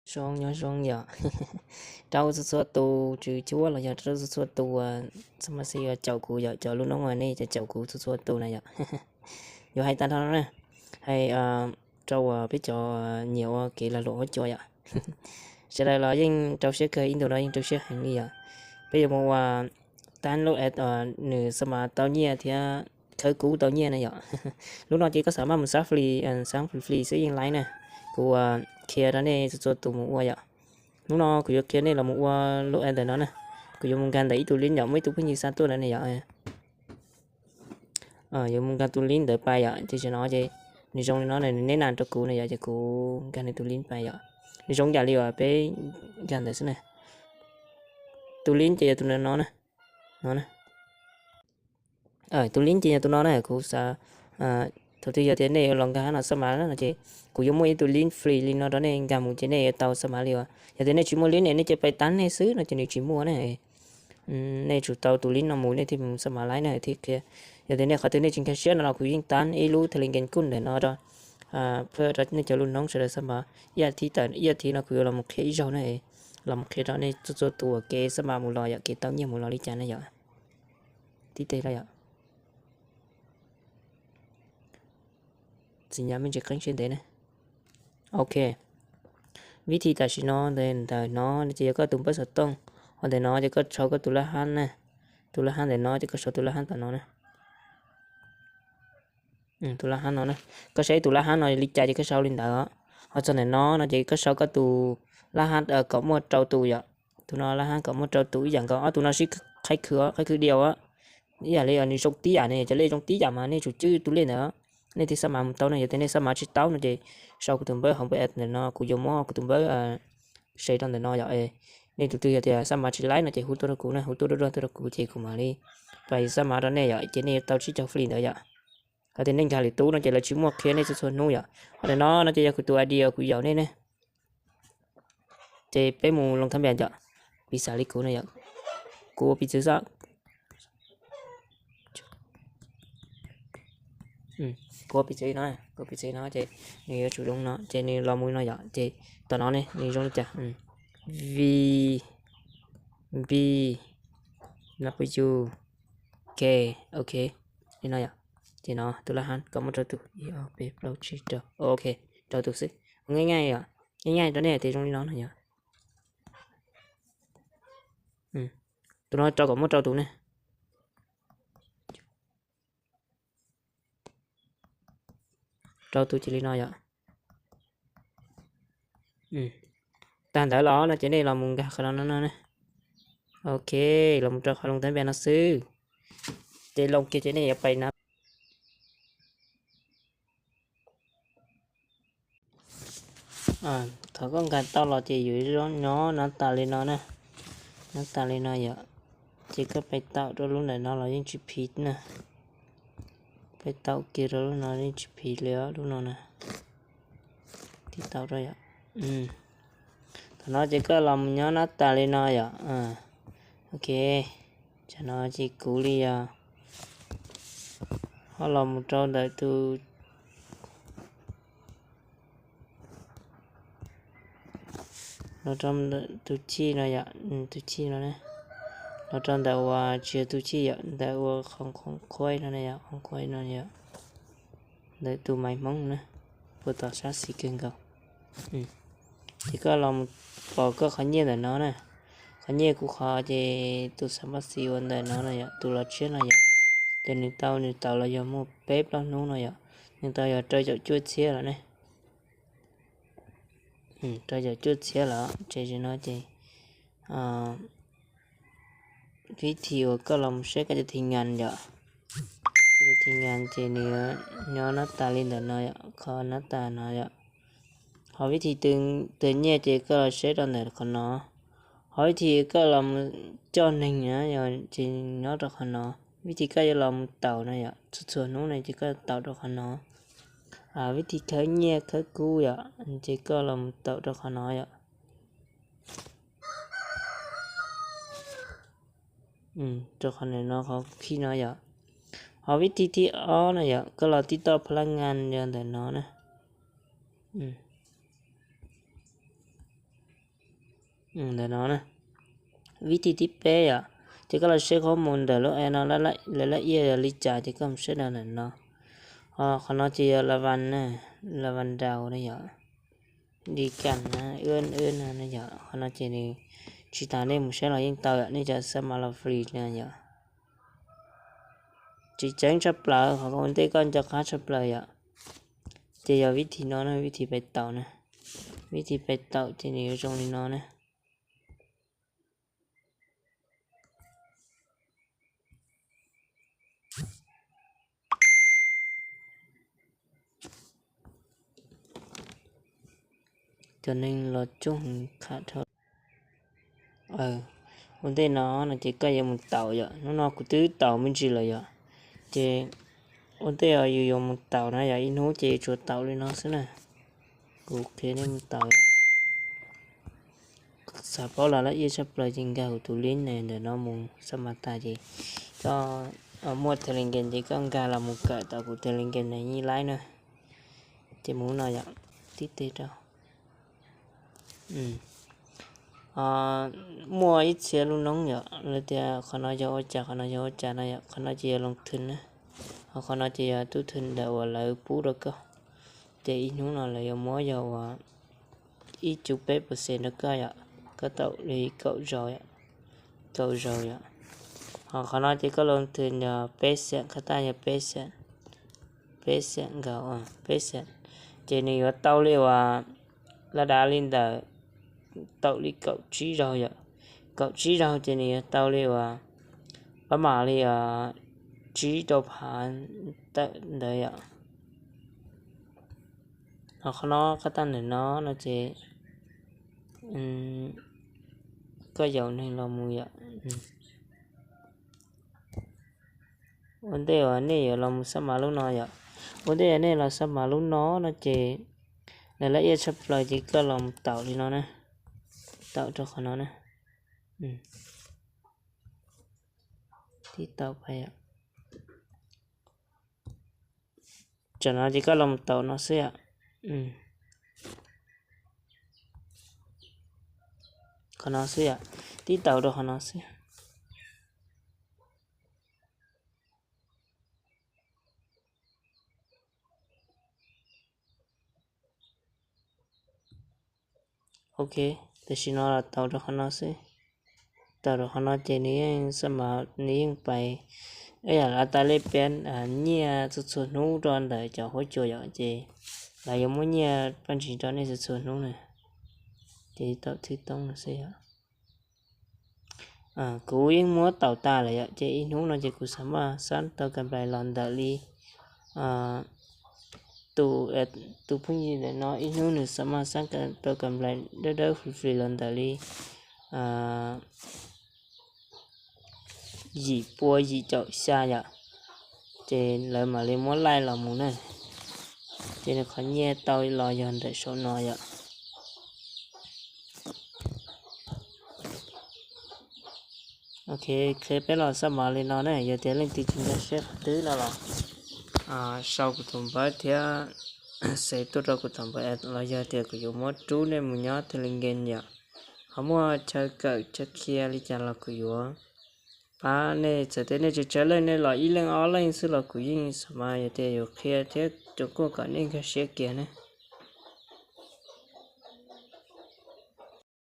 Zoo nyob zoo yom. Rau txhua txhua tus tswv cuab los yog rau txhua txhua tus uas xab mas xij uas caum kuv yom, cov lub noob uas nej caum kuv txhua txhua tus na yom. Yuav hais tag nrho no na, hais rau uas peb cov nyiam ua kev lag luam huab cua yom, sawv daws los yeej rau siab kawg, ib ntus no yeej rau siab heev li yom. Peb yuav mus ua tab lub app nws xab mas tau nyiaj thiab khawb kub tau nyiaj na yom. Lub no ces koj xav maj mus xab free, xab free free xwb yeej laib na. Kuv ua qhia rau nej txhua txhua tus mus ua yom. Hnub no kuv yuav qhia nej los mus ua lub app ntawm no na. Kuv yuav mus nkag ntawm ib tug link yom, muaj ib tug phooj ywg xa tuaj ntawd ne yom. Yuav mus nkag tus link ntawd pais yom, ces tam no ces nws zoo li no na, nws neb nas rau kuv na yom, ces kuv nkag nws tus link pais yom. Nws zoo ib yam li uas peb nkag ntawd xwb na. Tus link ces yog tus no na, no na. Tus link ces yog tus no na, kuv xav, thaum twg yog tias nej yuav los nkag hab no xab mas no ces kuv yuav muaj ib tug link free li no rau nej nkag mus ces nej yuav tau xab mas li uas yog tias nej tsis muaj link ne nej cia pais tab nej xwb no ces nws tsis muaj na. Nej tsum tau tus link no mus nej thiaj mus xab mas laib na thiab qhia. Yog tias nej qhov twg nej tsis nkag siab no los kuv yeej tab ib lub Telegram kuj ntawm no rau, pab rau nej cov lub noob sawv daws xab mas. Ib as thiv tawm ib as thiv no kuv yuav los mus qhia ib zaug na, los mus qhia rau nej txhua txhua tus uas kev xab mas mus los yom, kev tau nyiaj mus los li cas na yom. Tib teg los yom. Txiv nyav me ntsis qeeb siab ntev na. Ok, vib thib tam sim no ntawm no ces yog koj tus npawb xov tooj, ho ntawm no ces koj sau koj tus lab hab na. Tus lab hab ntawm no ces koj sau tus lab hab tom no na. Tus lab hab no na, koj saib tus lab hab no li cas ces koj sau li ntawd. Ho txog ntawm no no ces koj sau koj tus lab hab kom muaj rau tus yom. Tus no lab hab kom muaj rau tus ib yam nkaus, ob tus no sib qhaib khwv, qhaib khwv diau. Ib yam li nws zoo tib yam ne, cov lej zoo tib yam mas nej tsum cwj tus lej ntawd, nej thiaj xab mas mus tau na. Yog tias nej xab mas tsis tau no ces sau kuv tus npawb hauv npawb ntawm no, kuv yuav muab kuv tus npawb se rau ntawm no yom. Nej tus twg yog tias xab mas tsis laib no ces hu tuaj rau kuv na, hu tuaj dua dua tuaj rau kuv ces kuv mam li pais xab mas rau nej yom, ces nej yuav tau tsib caug free ntawd yom. Hos tias nej nkag lwm tub no ces lawv tsis muaj qhia nej txhua txhua hnub yom. Ho ntawm no no ces yog kuv tus ID uas kuv yaum nej ne. Ces peb mus loo thab npias yom, piv xam li kuv no yom, kuv ua piv txwv xwb. Kuv ua piv txwv no, kuv ua piv txwv no ces nws yuav tsum zoo no ces nws los mus no yom, ces tom no ne nws zoo li cas, V, B, W, K, ok, li no yom. Ces no tus lab hab kom muaj rau tus ib ob peb plaub tsib rau, ok, rau tus xwb. Ua nyaj nyaj yom, nyaj nyaj rau nej hais tias zoo li no no yom. Tus no rau kom muaj rau tus ne. Rau tus ces li no yom. Tag ntawd los no ces nej los mus nkag qhov no no na. Ok, los mus rau qhov loo thab npias no xwb. Ces loo kiag ces nej yuav pais na. Thaum koj nkag tau los ces yuav nyob nab tas li no na. Nab tas li no yom. Ces koj pais taum rau lub ntawm no los yeej tsis phiv na. Pais taum kiag rau lub no yeej tsis phiv li os, lub no na. Tib taum rau yom. Thaum no ces koj los mus nyob nab tas li no yom. Ok, tsam no ces kuv li yog ho los mus rau ntawm tus, los rau tus chij no yom, tus chij no ne. Los rau ntawm uas tsis yog tus chij yom, ntawm uas qhov qhuaib no ne yom, qhov qhuaib no yom. Ntawm tus maiv hmoob na, puag tom sab xis kawg nkaus. Ces koj los mus pom koj qhov nyiaj ntawm no na. Qhov nyiaj kuv qhov ces tus xab mas xis uas ntawm no no yom, tus los tshiab no yom, ces nws tau nws tau los yog muaj peb plaub hnub no yom, nws tau yog rau caum cuaj txhiab lawm ne. Rau caum cuaj txhiab lawm, ces no ces vib thib uas koj los mus saib koj cov thi ngas yom. Koj cov thi ngas ces nws nyob nab tas li ntawm no yom, qhov nab tas no yom. Ho vib thib twg nyiaj ces koj los saib rau ntawm qhov no. Ho vib thib koj los mus coj neeg na yom, ces nyob rau qhov no. Vib thib koj yuav los mus taum no yom, txhua txhua hnub no ces koj taum rau qhov no. Vib thib khawb nyiaj khawb kub yom, ces koj los mus taum rau qhov no yom. Rau qhov ntawm no qhov khij no yom. Ho vib thib thib ob no yom, koj los tib toj pha lab ngas yog ntawm no na. Ntawm no na, vib thib thib peb yom, ces koj los saib qhov mus ntawm lub e no lawv laj iab yog li cas ces koj mus saib rau ntawm no. Ho qhov no ces yog lavanda, lavanda na yom, li kas na, wb wb no na yom. Qhov no ces nws tsis tas nej mus saib los yeej tau yom, nej cov xab mav los free na yom. Tsis ceeb tshaj plaws, qhov ua ntej koj nco qab tshaj plaws yom. Ces yog vib thib no na, vib thib pais taus na, vib thib pais taus ces nws yuav zoo li no na. Cov neeg los coob heev qham dhau. Ua ntej no no ces koj yuav mus taus yom, hnub no kuv twb taus me ntsis lawm yom. Ces ua ntej yus yuav mus taus na yom, ib hnub ces yuav tsum taus li no xwb na. Kuv qhia nej mus taus yom. Xav paub los laj iab tshaj plaws ces nkag kuv tus link ntawm no mus xab mav tas ces koj muaj Telegram ces koj nkag los mus kawm tau kuv Telegram na, yeej laib na. Ces mus no yom, tib teg rau. Muaj ib txhia lub noob yom, lawv tias qhov no yog ua cas, qhov no yog ua cas no yom, qhov no ces yog loo thwm na, ho qhov no ces yog tub thwm ntawm uas lawv pub rau koj. Ces ib hnub no lawv yuav muab yog uas ib cum peb percent rau koj yom, koj tau li kaum zaus, kaum zaus yom. Ho qhov no ces koj loo thwm yog peb xeem, khab taj yog peb xeem, peb xeem nkaus, peb xeem. Ces nws yuav tau li uas laj dav li ntawm, tau li kaum tsib zaus yom. Kaum tsib zaus ces nws yuav tau li uas pab mam li tsib rau phav tawm ntawd yom. Ho qhov no khab taj ntawm no no ces koj yaum neeg los mus yom. Ua ntej uas nej yuav los mus xab mav lub no yom, ua ntej uas nej los xab mav lub no no ces lawv laj iab tshaj plaws ces koj los mus taus li no na, taus rau qhov no na. Tib taus pab yom. Tsam no ces koj los mus taus no xwb yom. Qhov no xwb yom, tib taus rau qhov no xwb. Ok, tam sim no los tau rau qhov no xwb. Tau rau qhov no ces nws yeej xab mav, nws yeej pais, ib yam li tas lej piab nyiaj txhua txhua hnub rau ntawm cov huab cua yom, ces lawv yuav muab nyiaj paj ntsis rau nej txhua txhua hnub na. Ces tau thwj toob no xwb yom. Kuv yeej muab taus tas lawm yom, ces ib hnub no ces kuv xav mas xab tau kam nplais los ntawm li tus phooj ywg ntawm no ib hnub nws xav mas xab tau kam nplais dawb dawb flis flis los ntawm li yim pua yim caum xya yom. Ces lawv mam li muab laij los mus na. Ces nws qhov nyiaj tau los yog ntawm saum no yom. Ok, qhia peb los xab mav li no ne, yog tias leej twg tsis nkag siab qhov twg no los sau kuv tus npawb thiab xav tuaj rau kuv tus npawb los yog tias kuv yuav muab rub nej mus nyob Telegram yom. Ho muaj chaw kawm chaw qhia li cas los kuv yuav pab nej, txawm tias nej tsis tsawg leej, nej los ib leeg ob leeg xwb los kuv yeej xav mas yog tias yuav qhia thiab tus kuj kom nej nkag siab kiag ne.